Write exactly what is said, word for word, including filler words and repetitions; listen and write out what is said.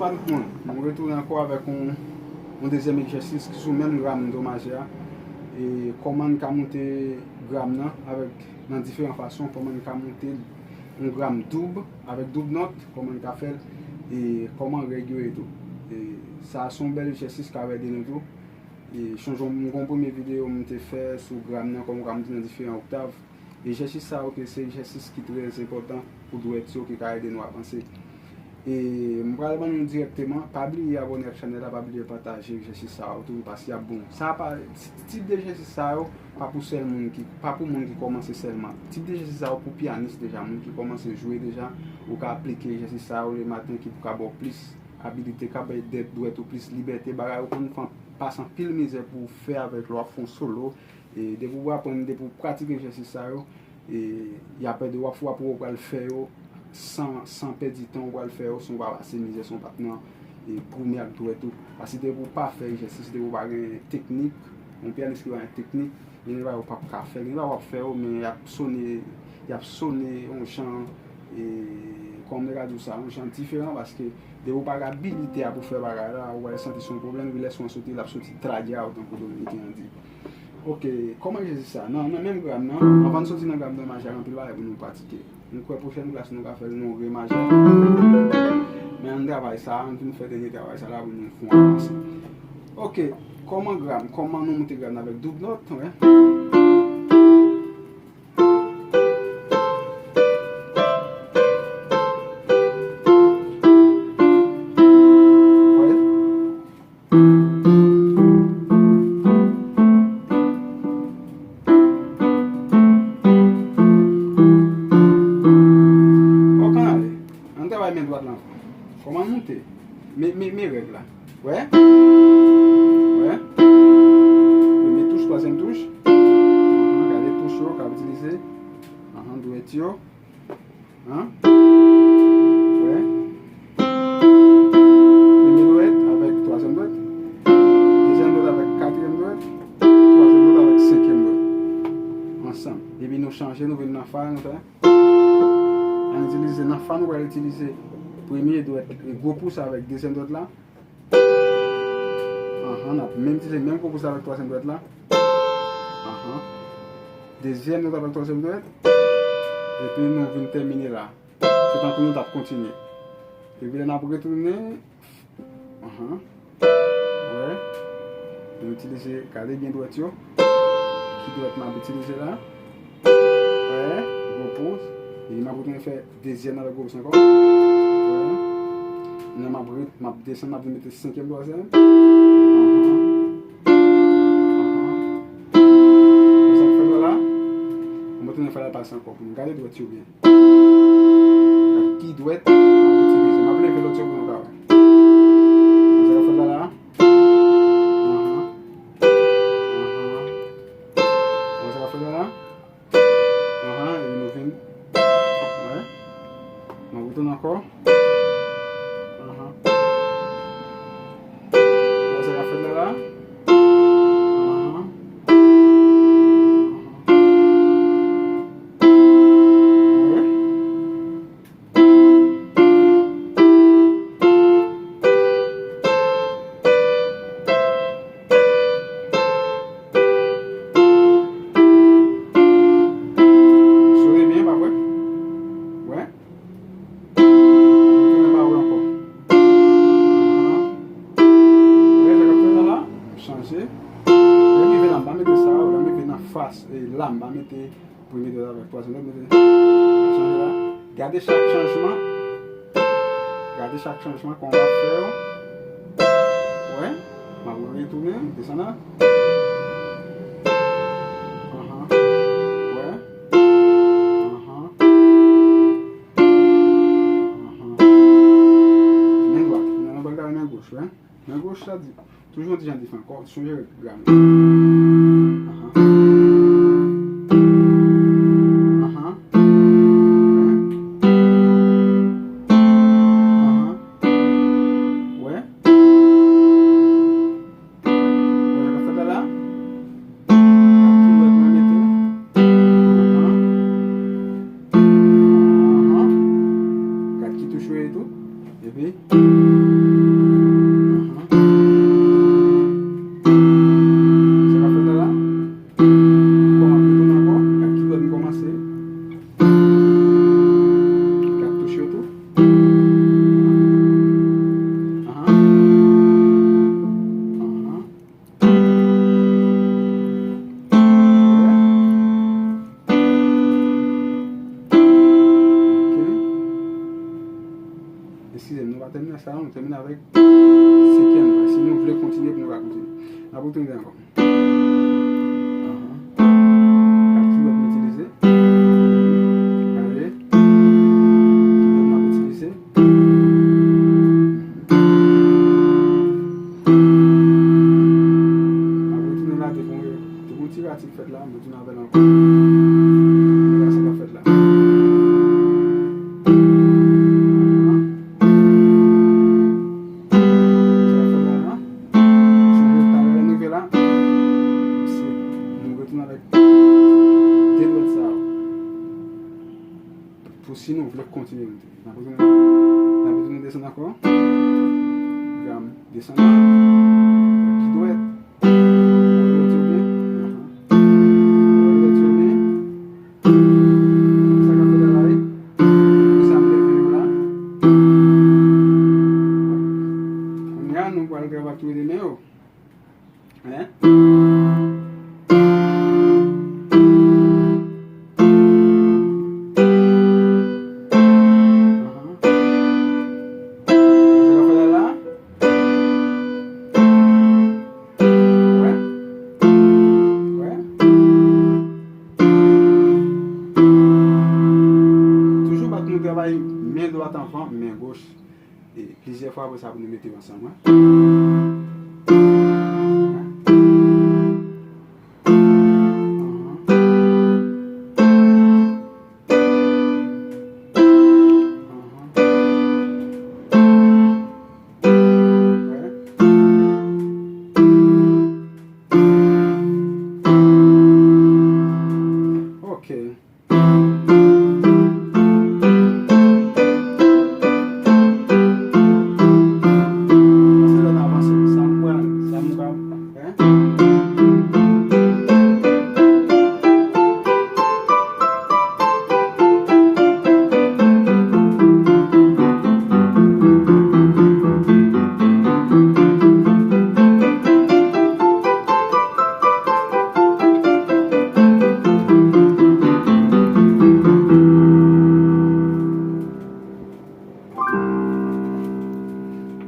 Tout moun, nou retounen ankò avèk yon, yon dezyèm egzèsis ki sou menm gram do majè a. E kòman n ka moute gram nan avèk, nan diferan fason, kòman n ka moute yon gram doub avèk doub nòt, kòman n ka fè l, e kòman règ yo ye tou. E sa a se yon bèl egzèsis k ap ede nou tou. E sonje m gen yon premye videyo m te fè sou gram nan, kòman w ka moute nan diferan oktav. Egzèsis sa yo ke se egzèsis ki trè enpòtan pou dwèt yo ki ka ede nou avanse. E m pral ban nou direkteman, pa bliye abòne ak chanèl la, pa bliye pataje egzèsis sa yo tou, paske y ap bon. Sa pa, ti- tip de egzèsis sa yo, pa pou sèl moun ki, pa pou moun ki kòmanse sèlman. Tip de egzèsis sa yo pou pyanis deja, moun ki kòmanse jwe deja, ou ka aplike egzèsis sa yo lematen ki pou ka ba w plis abilite, ka bay dwèt ou plis libète, bagay ou konn fè pase anpil mizè pou w fè avèk lè w ap fè yon solo. E depi w aprann, depi w pratike egzèsis sa yo, e y ap ede w ap fè w, w pral fè yo san, san pèdi tan, w pral fè yo san w pa pase mizè, san w pa t nan, e, goumen ak dwèt ou. Paske depi w pa fè egzèsis, depi w pa gen teknik, yon pyanis ki pa gen teknik, gen de bagay ou p ap ka fè, gen de bagay w ap fè yo, men y ap sone, y ap sone yon jan, e, kòman m te ka di w sa, yon jan diferan, paske depi w pa gen abilite a pou fè bagay la, ou pral santi se yon pwoblèm, epi lè son an soti, l ap soti tragya ou tankou Dominiken an di. Ok, kòman egzèsis sa? Nan, nan menm gram nan, anvan n soti nan gram nan, majè a gen anpil bagay pou nou pratike. M kwè pwochèn klas nou ka fè l nan re majè. Men ann travay sa, ann fin fè dènye travay sa la pou nou fè yon avanse. Ok, kòman gram, kòman nou moute gram nan avèk doub nòt, wè. Wè. Ok, ann ale. Ann travay men dwat lan. Kòman l moute? Men, men, men règ la. Wè? Wè? Premye touch, twazyèm touch. Ahan, gade touch yo k ap itilize. Ahan, dwèt yo. An? Wè? Premye dwèt avèk twazyèm dwèt. Dezyèm dwèt avèk katriyèm dwèt. Twazyèm dwèt avèk senkyèm dwèt. Ansanm. Epi nou chanje, nou vin nan fa, nou fè. Ann itilize nan fa, nou pral itilize premye dwèt, gwo pous avèk dezyèm dwèt la. Ahan, n ap menm itilize menm gwo pous la avèk twazyèm dwèt la. Ahan. Dezyèm nòt avèk twazyèm dwèt. Epi nou vin tèmine la. Se tankou nou t ap kontinye. Epi lè n ap retounen, ahan. Wè. Nou itilize, gade byen dwèt yo. Ki dwèt m ap itilize la? Wè, gwo pous. E m ap retounen fè dezyèm nan avèk gwo pous ankò. Wè. Kounye a m ap ret-, m ap desann, m ap vin mete senkyèm, twazyèm. Ahan. Ahan. Wè sa k fèt la la? M retounen fè la pase ankò pou nou gade dwèt yo byen. Gade ki dwèt m ap itilize. M ap leve lòt yo pou nou ka wè. Wè sa k fèt la la? Ahan. Ahan. Wè sa k ap fèt la la? Ahan, epi nou vin. Wè. Nou retounen ankò. Ahan. Wè sa k ap fèt la la? Ahan. Ahan. Wè. Souri byen, pa vre? Wè. Retounen ba ou ankò. Ahan. Wè sa k ap fèt la la? Chanje. Lè m rive la, m pa mete sa, lè m rive nan fas, e la, m pa mete premye dwèt avèk twazyèm dwèt, mete. Chanje la. Gade chak chanjman. Gade chak chanjman, kòman w ap fè yo. Wè. M ap retounen, desann la. Ahan. Wè. Ahan. Ahan. Men dwat. Men dwat, men goch, wè. Men goch, sa di. Toujou yon ti jan diferan. Kò, sonje règ gram. Ahan. Ahan. Wè. Ahan. Wè. Wè sa k ap fèt la la? Gad ki dwèt mwen mete. Ahan. Ahan. Gad ki touch yo ye tou. Epi. Tèmine sa, nou tèmine avèk senkyèm la. Si nou vle kontinye, pou nou ka kontinye. N ap retounen ankò. Ahan. Gad ki dwèt m itilize. Gade. Ki dwèt m ap itilize. M ap retounen la, te gon, te gon ti rati k fèt la, m retounen avè l ankò. Gade sa k ap fèt la. Ahan. Sa fè la, si nou talè lè nou rive la, se nou retounen avèk de dwèt sa yo. Pou si nou vle kontinye monte. N ap retounen, n ap retounen desann ankò. Gam desann la. Ki dwèt? Wè dwèt yo byen? Ahan. Wè dwèt yo byen? Sa k ap fèt la la, wi. Sa m leve yo la. Kounye a, nou pral travay ak tou de men yo. Hein? Ahan. Sa k ap fèt la la? Wè. Wè. Toujou bat nou travay men dwat anvan men goch. E plizyè fwa apre sa pou nou mete yo ansanm, wè. Ahan. Ahan. Wè. Ok.